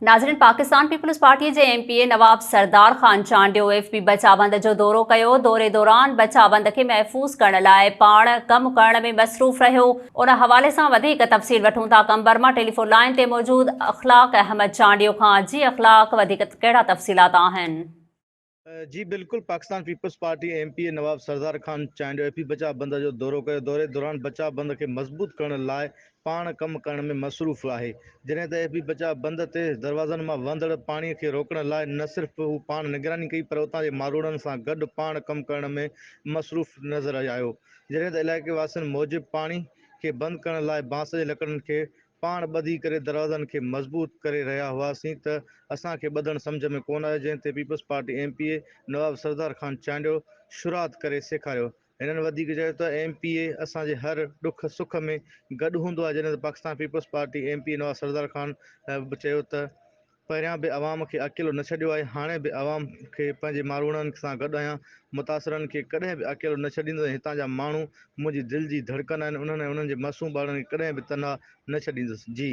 ناظرين Pakistan peoples party جي M P A Nawab Sardar Khan Chandio F B بچاء بند جو دورو ڪيو، دوري دوران بچاء بند کي محفوظ ڪرڻ لاء پاڻ ڪم ڪرڻ ۾ مصروف رهيو، ان حوالي سان وڌيڪ تفصيل وٺون ٿا قمبر مان ٽيليفون لائين تي موجود اخلاق احمد چانڊيو کان، جي اخلاق وڌيڪ ڪهڙا تفصيلات آهن؟ جي بلڪل Pakistan Peoples Party M P A Nawab Sardar Khan Chandio F P بچاء بند جو دورو ڪيو دوري دوران بچاء بند کي مضبوط ڪرڻ لاء پاڻ ڪم ڪرڻ ۾ مصروف آهي جڏهن ته ايف پي بچاء بند تي دروازن مان وهندڙ پاڻي کي روڪڻ لاء نه صرف هو پاڻ نگراني ڪئي پر اتان جي ماروئڙن سان گڏ پاڻ ڪم ڪرڻ ۾ مصروف نظر آيو جڏهن ته علائقي واسين موجب پاڻي کي بند ڪرڻ لاء بانس جي لڪڙن کي پاڻ ٻڌي ڪري دروازن کي مضبوط ڪري رهيا هئاسين ته اسان کي ٻڌڻ سمجهه ۾ ڪونه آيو جنهن تي Peoples Party M P A Nawab Sardar Khan Chandio شروعات ڪري سيکاريو. هنن وڌيڪ چيو ته ايم پي اي اسان جي هر ڏک سک ۾ گڏ هوندو آهي جڏهن ته Pakistan Peoples Party M P A Nawab Sardar Khan به چيو ته پهريان به عوام کي اڪيلو نه ڇڏيو آهي، هاڻي به عوام کي پنهنجي ماروئڙن سان گڏ آهيان، متاثرن کي ڪڏهن به اڪيلو نه ڇڏيندس ۽ هتان جا ماڻهو منهنجي دل جي ڌڙڪن آهن، انهن ۽ انهن جي معصوم ٻارڙن کي ڪڏهن به تنها نه ڇڏيندس. جي.